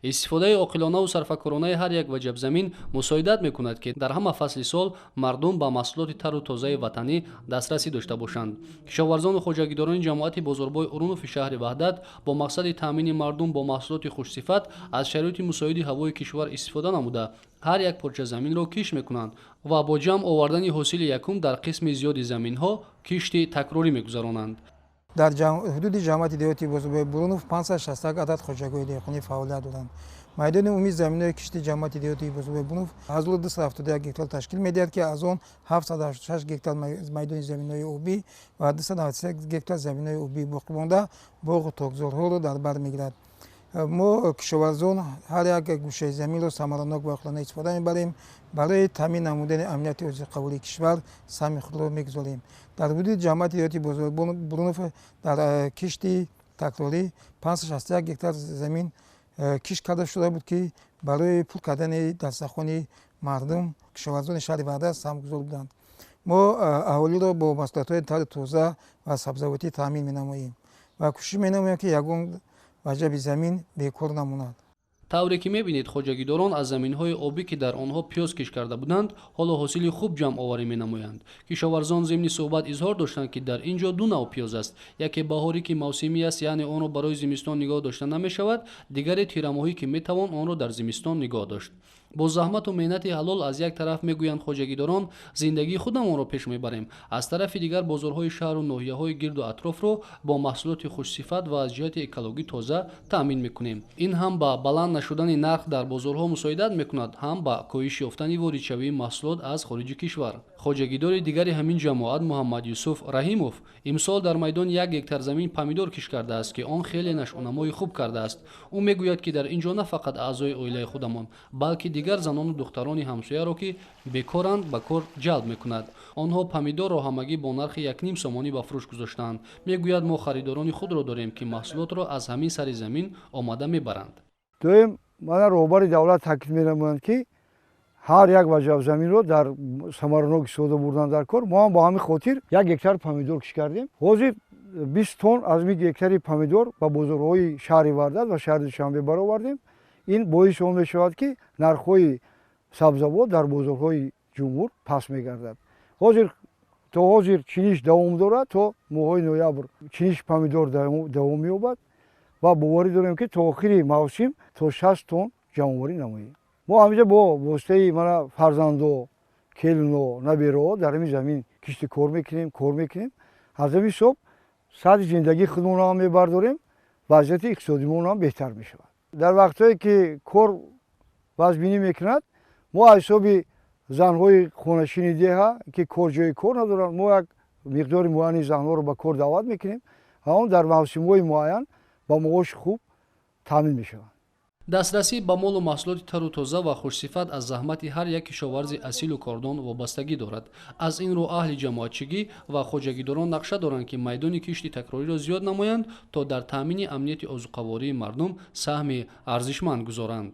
Истифодаи оқилонаву сарфакоронаи ҳар як ваҷаб замин мусоидат мекунад, ки дар ҳама фасли сол мардум ба маҳсулоти тару тозаи ватанӣ дастрасӣ дошта бошанд. Кишоварзону хоҷагидорони ҷамоати Бозорбои Урунови шаҳри Ваҳдат бо мақсади таъмини мардум бо маҳсулоти хушсифат аз шароити мусоиди ҳавои кишвар истифода намуда, ҳар як порча заминро кишт мекунанд ва бо ҷамъ овардани ҳосили якум дар қисми зиёди заминҳо кишти такрорӣ мегузаронанд. Дар ҳудуди ҷамоати деҳоти Бозорбои Бурунов 561 адад хоҷагиҳои деҳқонӣ фаъолият доранд. Майдони умумии заминҳои кишти ҷамоати деҳоти Бозорбои Бурунов 1271 гектар ташкил медиҳад, ки аз он 786 гектар майдони заминҳои обӣ ва 293 гектар заминҳои обӣ боқимонда боғу токзорҳоро дар бар мегирад. Мо, кишоварзон, ҳар як гӯшаи заминро самаранок ва оқилона истифода мебарем. Барои таъмин намудани амнияти озуқавории кишвар саҳми худро мегузорем. Дар ҳудуди ҷамоати деҳоти Бозорбои Бурунов дар кишти такрорӣ 561 гектар замин кишт карда шуда буд, ки барои пур кардани дастархони мардум кишоварзони шаҳри Ваҳдат саҳмгузор буданд. Мо аҳолиро бо маҳсулотҳои тару тоза ва сабзавотӣ таъмин менамоем ва кӯшиш менамоем, ки ягон ваҷаби замин бекор намонад. Тавре ки мебинед, хоҷагидорон аз заминҳои обӣ, ки дар онҳо пиёз кишт карда буданд, ҳоло ҳосили хуб ҷамъоварӣ менамоянд. Кишоварзон зимни суҳбат изҳор доштанд, ки дар ин ҷо ду нав пиёз аст: яке баҳорӣ, ки мавсимӣ аст, яъне онро барои зимистон нигоҳ дошта намешавад, дигаре тирамоҳӣ, ки метавон онро дар зимистон нигоҳ дошт. Бо заҳмату меҳнати ҳалол, аз як тараф, мегӯянд хоҷагидорон, зиндагии худамонро пеш мебарем, аз тарафи дигар бозорҳои шаҳру ноҳияҳои гирду атрофро бо маҳсулоти хушсифат ва аз ҷиҳати экологӣ тоза таъмин мекунем. Ин ҳам ба баланд нашудани нарх дар бозорҳо мусоидат мекунад, ҳам ба коҳиш ёфтани воридшавии маҳсулот аз хориҷи кишвар. Хоҷагидори дигари ҳамин ҷамоат, Муҳаммад Юсуф Раҳимов, имсол дар майдони 1 гектар замин помидор кишт кардааст, ки он хеле нашъунамои хуб кардааст. Ӯ мегӯяд, ки дар ин ҷо на фақат аъзои оилаи худамон, балки дигар занону духтарони ҳамсояро, ки бекоранд, ба кор ҷалб мекунад. Онҳо помидорро ҳамагӣ бо нархи 1,5 сомонӣ ба фурӯш гузоштаанд. Мегӯяд, мо харидорони худро дорем, ки маҳсулотро аз ҳамин сари замин омада мебаранд. Дуюм, мана роҳбари давлат таъкид менамоянд, ки ҳар як ваҷаб заминро дар самаранок истифода бурдан дар кор. Мо ҳам бо ҳамин хотир 1 гектар помидор кишт кардем. Ҳозир 20 тонн аз ин гектари помидор ба бозорҳои шаҳри Ваҳдат ва шаҳри Душанбе баровардем. Ин боиси он мешавад, ки нархҳои сабзавот дар бозорҳои ҷумҳур паст мегардад. Ҳозир, то ҳозир чиниш давом дорад, то моҳҳои ноябр чиниш помидор давом меёбад ва боварӣ дорем, ки то охири мавсим то 60 тонн ҷамъоварӣ намоем. Мо ҳаминҷа бо воситаи мана фарзандо, келино, набераҳо дар ҳамин замин кишти кор мекунем. Аз ҳамин ҳисоб сатҳи зиндагии худмонро ҳам мебардорем, вазъияти иқтисодимон ҳам беҳтар мешавад. Дар вақтҳое ки кор вазбинӣ мекунад, мо аз ҳисоби занҳои хонашини деҳа, ки кор ҷои кор надоранд, мо як миқдори муайяни занҳоро ба кор даъват мекунем ва он дар мавсимҳои муайян ба маоши хуб таъмин мешаванд. Дастрасӣ ба молу маҳсулоти тару тоза ва хушсифат аз заҳмати ҳар як кишоварзи асилу кордон вобастагӣ дорад. Аз ин рӯ аҳли ҷамоатчигӣ ва хоҷагидорон нақша доранд, ки майдони кишти такрориро зиёд намоянд, то дар таъмини амнияти озуқавории мардум саҳми арзишманд гузоранд.